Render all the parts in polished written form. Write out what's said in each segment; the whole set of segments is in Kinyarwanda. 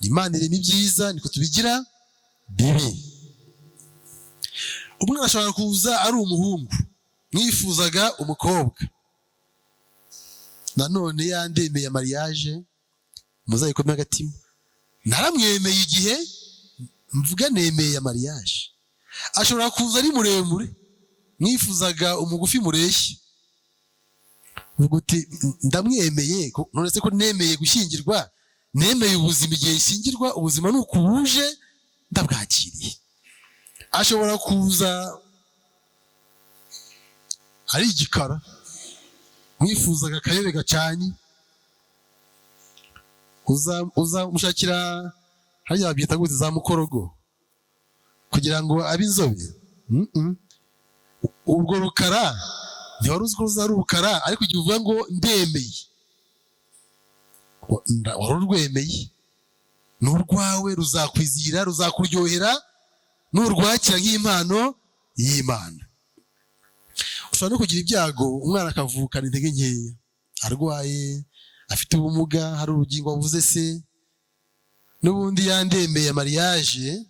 Imana irema ibyiza niko tubigira bibi. Umwana ashobora kuza ari umuhungu, mwifuzaga umukobwa, nanone yandemeye mariage, muzayikome agatima, naramwemeye igihe mvuga nemeye mariage. Ashobora kuza ari muremure, mwifuzaga umugufi mureshya, uvuga uti ndamwemeye, none se ko nemeye gushyingirwa, nemeye ubuzima igihe nshyingirwa, ubuzima ni ukubuje ndabwakiriye. Ashobora kuza ari igikara, mwifuzaga akayebe gacanye, uzamushakira hariya babyita gute, za mukorogo kugira ngo abe inzobe. Ubwo rukara ntiwari uzi ko ruzaba rukara, ariko igihe uvuga ngo ndemeye, wari urwemeye, ni urwawe, ruzakwizihira, ruzakuryohera, nurwakira nk'impano y'Imana. Ushobora no kugira ibyago umwana akavukana intege nkeya, arwaye, afite ubumuga, hari urugingo wabuze se, n'ubundi yandemeye mariage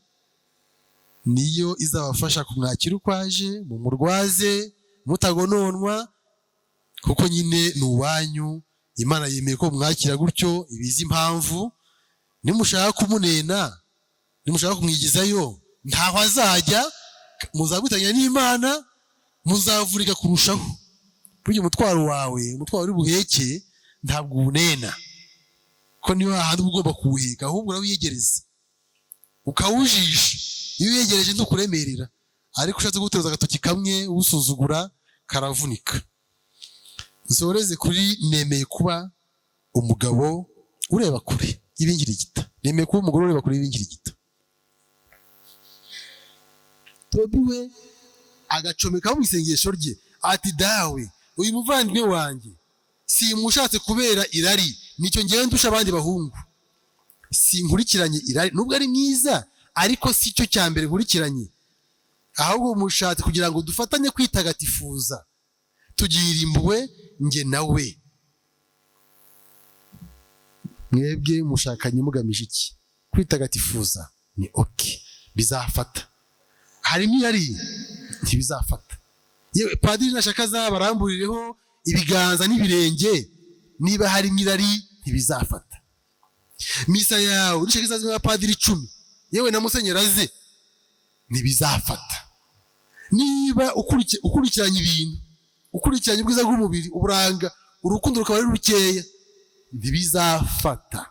niyo izabafasha kumwakira uko aje, mumurwaze mutagononwa, kuko nyine ni uwanyu. Imana yemeye ko mwakira gutyo, ibizi impamvu. Nimushaka kumunena, nimushaka kumwigizayo, ntaho azajya, muzagutanya n'Imana, muzavurika kurushaho. Burya umutwaro wawe, umutwaro uri buheke, ntabwo uwunena, ko niyo hahandi uba ugomba kuwuheka, ahubwo urawiyegereza ukawujisha. Iyo uyegereje ntukuremerera, ariko ushatse guteruza agatoki kamwe usuzugura karavunika. Nsoreze kuri nemeye kuba umugabo ureba kure y'ibingirigita, nemeye kuba umugore ureba kure y'ibingirigita. Tobi we agacomekaho mu isengesho rye ati dawe, uyu muvandimwe wanjye simushatse kubera irari, nicyo ngewe ndusha abandi bahungu, sinkurikiranye irari, nubwo ari mwiza ariko si cyo cya mbere nkurikiranye, ahubwo mushatse kugira ngo dufatanye kwitagatifuza, tugira impuhwe njye nawe. Mwebwe mushakanye mugamije iki? Kwitagatifuza ni okay, bizafata. Harimo irari, ntibizafata. Yewe padiri nashaka azabaramburireho ibiganza n'ibirenge, niba harimo irari ntibizafata. Misa yawe nishaka izazwe n'abapadiri 10, yewe na musenyeri aze, ntibizafata. Niba ukurikiranye ibintu, ukurikiranye ubwiza bw'umubiri, uburanga, urukundo rukaba ari rukeya, ntibizafata.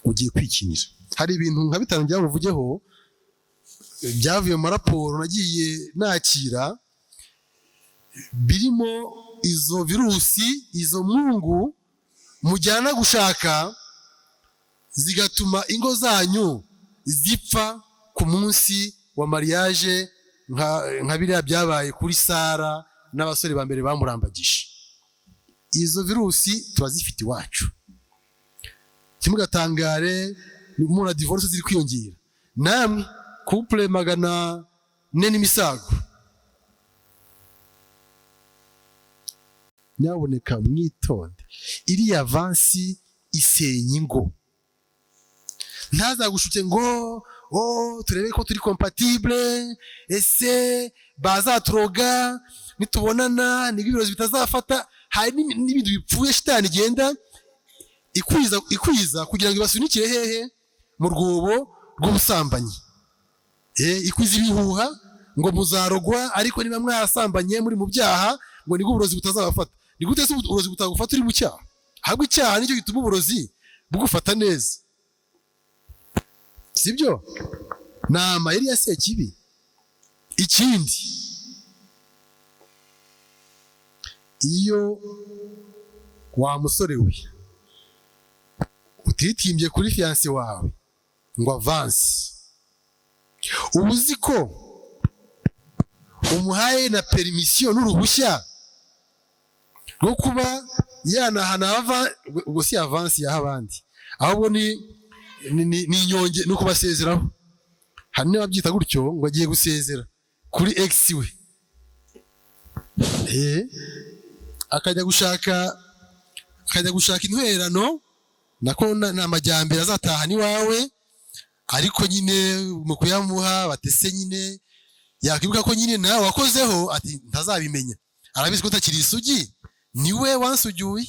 Ugiye kwikinira. Hari ibintu nka bitanu ngira ngo mvugeho byavuye mu maraporo nagiye nakira, birimo izo virusi, izo mungu mujyana gushaka, zigatuma ingo zanyu zipfa ku munsi wa mariage, nka biriya byabaye kuri Sara n'abasore ba mbere bamurambagije. Izo virusi turazifite iwacu, ntimugatangare mubona divorce ziri kwiyongera. Namwe couple 400 n'imisago, nyaboneka mwitonde, iriya avansi isenya ingo. Ntazagushuke ngo oh turebe ko turi compatible, ese bazaturoga nitubonana, nibwo ibirozi bitazafata. Hari n'ibintu bipfuye shitani igenda ikwiza kugira ngo ibasunikire hehe? Mu rwobo rw'ubusambanyi. Ikwiza ibihuha ngo muzarogwa, ariko niba mwasambanye muri mu byaha ngo nibwo uburozi butazabafata. Ni gute se uburozi butagufata uri mu cyaha? Ahubwo icyaha nicyo gituma uburozi bugufata neza, sibyo? Ni amayeri ya Sekibi. Ikindi, iyo wa musore we utitimbye kuri fiancé wawe ngo avance, uba uzi ko umuhaye na permission n'uruhushya rwo kuba yanahana ava, ubwo si avance yaha abandi, ahubwo ni inyonge, ni ukubasezeraho. Hari n'ababyita gutyo ngo agiye gusezera kuri ex we, akajya gushaka intwererano Nako ni amajyambere azatahana iwawe. Ariko nyine mu kuyamuha batese nyine yakwibuka ko nyine nawe wakozeho, ati ntazabimenya, arabizi ko utakiri isugi, niwe wansugiye,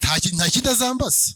nta kindi azambaza.